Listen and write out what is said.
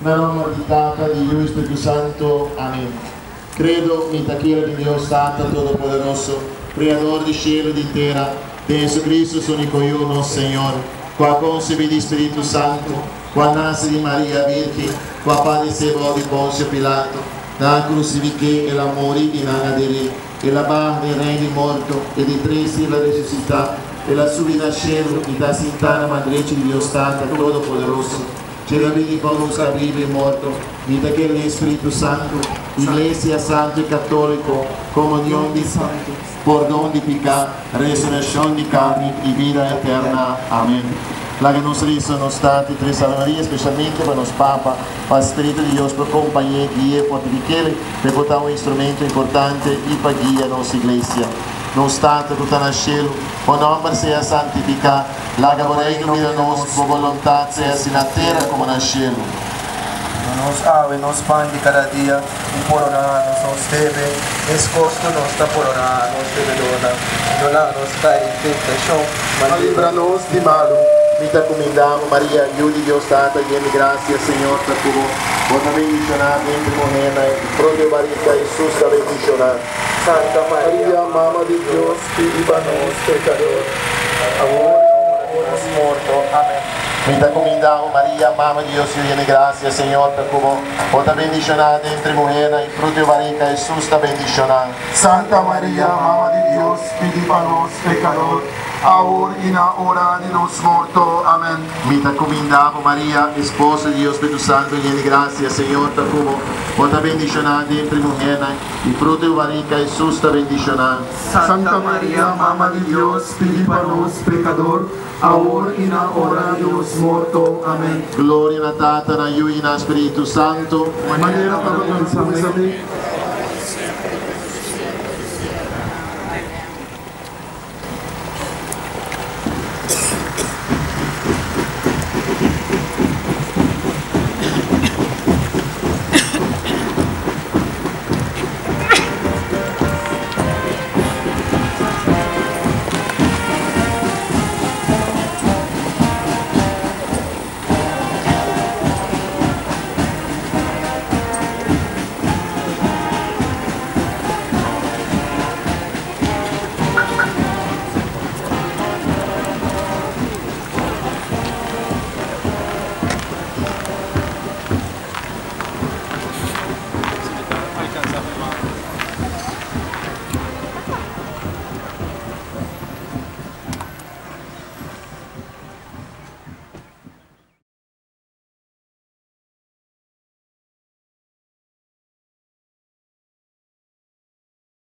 Na nòmber di Tata, di Yu i Spiritu Santu. Amen. Kredo, Mi ta kere den Dios Tata Todopoderoso, Kreador di shelu i di tera, den Jesucristo su úniko Yu, nos Señor, ku a konsebí di Spiritu Santu, ku a nase di Maria Bírgen, ku a padesé bou di Ponsio Pilato, nan a krusifik'é, el a muri i nan a der'é, el a baha den rein di morto, e di tres dia el a resusitá, el a subi na shelu i ta sintá na man drechi di Dios Tata Todopoderoso. Dje a bini pa busca biba i morto, mi ta kere den Spiritu Santu, Iglesia Santu i Católico, comunion di santu, pordon di pica, resurreccion di carni i bida eterna. Amen. Laga nos reza nos Tata i tres Ave Maria, specialmente pa nos Papa, pa Spiritu di Dios por compañe, guie, fortifiquele, p'e por ta un instrumento importante i pa guia nos Iglesia. Nos Tata cu ta na cielo, bo nomber sea santifica. Laga bo reino bira nos, bo boluntat sea así na tera komo na shelu. Duna nos awe nos pan di kada dia, i poroná nos nos debe, meskos ku nos ta poroná nos debedornan, i no laga nos kai den tentashon, ma Ma libra nos di malu. Mi ta kumindá bo, Maria, Yu di Dios Tata, yen di grasia, Señor ta ku bo. Bo ta bendishoná entre muhénan, i propio barika Hesus ta bendishoná. Santa Maria, Mama di Dios, pidi pa nos pekador, awor i na ora di nos morto. Amen. Mi ta kuminda bo, Maria, Mama di Dios, Yu yen di grasia, Señor ta ku bo. Bo ta bendishoná den entre muhernan, i fruto di bo barika, Hesus, ta bendishoná. Santa Maria, Mama di Dios, pidi pa nos pekador, awor i na ora di nos morto. Amen. Mi ta kuminda bo, Maria, esposa di Dios Spiritu Santu, yen di grasia, Señor ta ku bo. Bo ta bendishoná den entre muhernan, i fruto di bo barika, Hesus, ta bendishoná. Santa Maria, Mama di Dios, pidi pa nos pekador, awor i na ora di nos morto. Amen. Gloria na Tata, na Yu i na Spiritu Santu. Manera tabata na kuminsamentu.